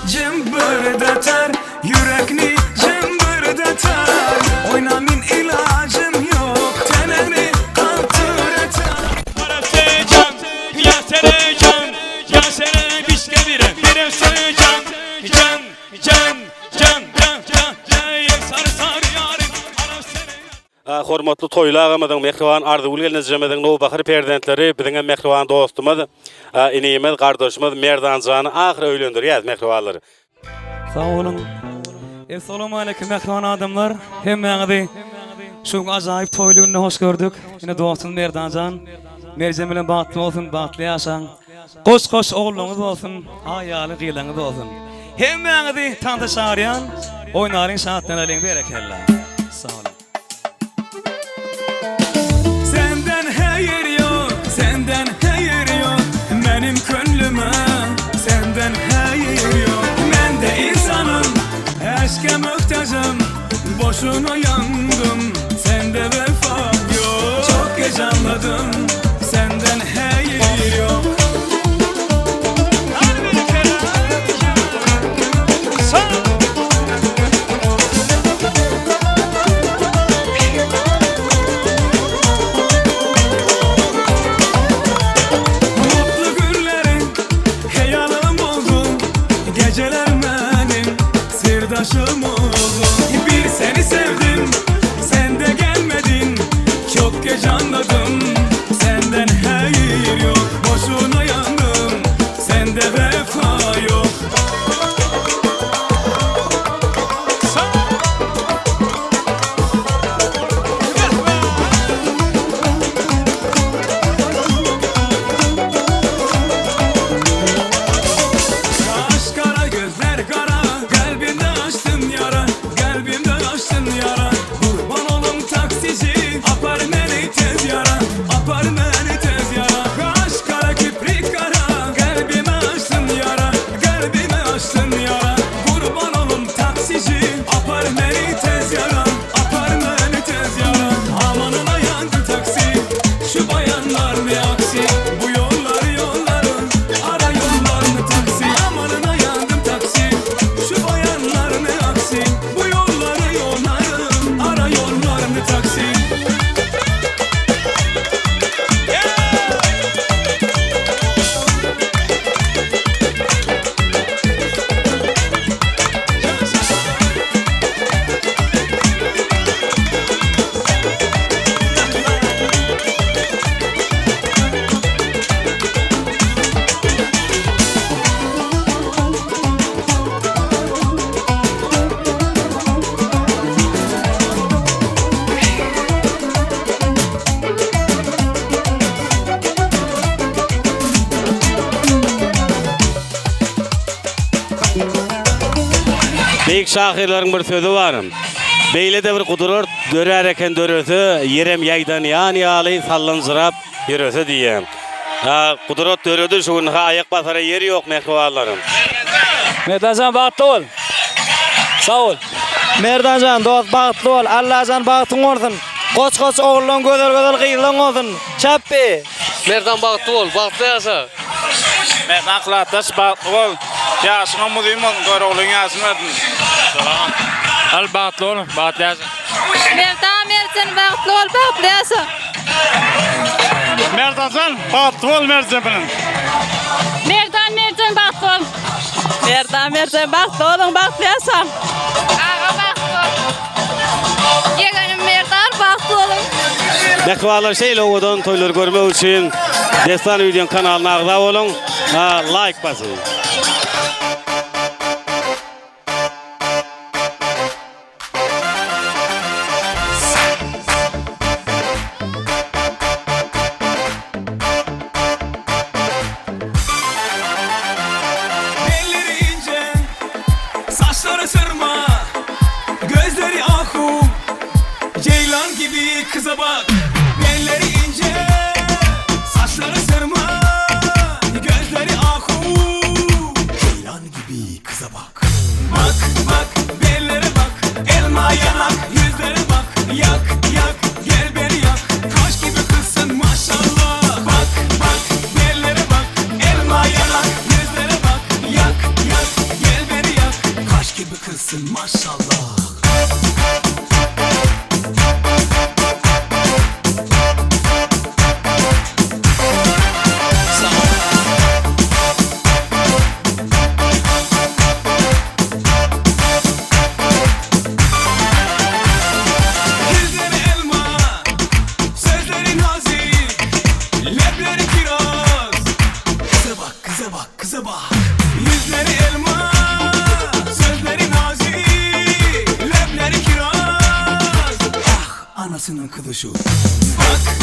Jymbyrdatar ýürekni jymbyrdatar Oýna men ilajym ýok tenegni galtyratar. Hormatly Toýly agamyzyň, mähriban Arzygül gelnejemiziň nowbahar perzentleri, biziň hem mähriban dostumyz, inimiz, gardaşymyz Merdan jany ahyry öýlendirýäs, mähribanlar. Sag boluň. Essalawmaleýkim mähriban adamlar. Hemmäňizi şu gün ajaýyp toýly günde hoş gördük. Ine dostum Merdan jan, Merjen bilen bagtly bolsun, bagtly ýaşaň. Goş-goş ogullaryňyz bolsun, aý ýaly gyzlaryňyz bolsun. Hemmäňizi tansa çagyrýan, oýnalyň şatlanalyň berekella. Sag boluň. Senden heýir ýok, senden heýir ýok, Menim könlüme senden heýir ýok. Men-de insanym, eşke möhtäjim, Boşuna ýandym, sende wefa ýok. Çok geç anladym, senden heýir ýok. Mutly günleriň heýalym bolduň, Gejeler meniň syrdaşym bolduň. Bir seni sevdim, sen-de gelmedin, Çok geç anladım, senden heýir ýok. Boşuna ýandym, sende wefa ýok. Gaş gara gözler gara Kalbimde açtın ýara Kalbimde açtın ýara Gurban olum taksici Apar meni tez ýara Apar meni tez ýara Gaş gara kiprik gara Kalbime açtın ýara Kalbime açtın ýara Gurban olum taksici Apar meni tez ýara Apar meni tez ýara Amanına yandı taksi Şu bayanlar ne aksi Bu yollar yolların Ara yollarını taksi Amanına yandım taksi Şu bayanlar ne aksi Bu yolları yolların Ara yollarını taksi. Beýik şahyrlaryň bir sözi bar. Beýle-de bir gudrat dörär eken dörese, ýerem ýaýdanýan ýaly sallanjyrap ýörese diýýär. Ha, gudrat döredi şu gün ha aýak basara ýer ýok mähribanlarym. Merdanjan bagtly bol. Sag bol. Merdanjan dost bagtly bol Allajan bagtyň bolsun goç goç ogullaň gözel gözel gyzlaň bolsun Çapby. Merdan bagtly bol, bagtly ýaşa. Merdan klasdaş bagtly bol. Ýaşyňam uzyn bolsun Göroglyň ýaşyny bersin. Salam. Al bagtly bol, bagtly ýaşa. Merdan Merjen bagtly bol, bagtly ýaşa. Merdanjan bagtly bol Merjen bilen. Merdan Merjen bagtly bol. Merdan Merjen bagtly boluň, bagtly ýaşaň. Aga bagtly bol. Ýegenim Merdan bagtly boluň. Mähribanlar şeýle owadan toýlary görmek üçin Dessan Video kanalyna agza boluň, laýk basyň. Belleri ince, saçları sırma, gözleri ahu, ceylan gibi kıza bak. Belleri ince, saçları sırma, gözleri ahu, ceylan gibi kıza bak. Bak bak bellere bak, elma yanak yüzlere bak, yak yak gel beni yak, kaş gibi kızsın maşallah. Bak bak bellere bak, elma yanak yüzlere bak, yak yak gel beni. Gelsin maşallah. Dilleri elma, sözleri nazik, lebleri kiraz. Kıza bak, kıza bak, kıza bak. Yüzleri elma, sözleri nazik, lebleri kiraz. Ah, anasının kılışı. Bak.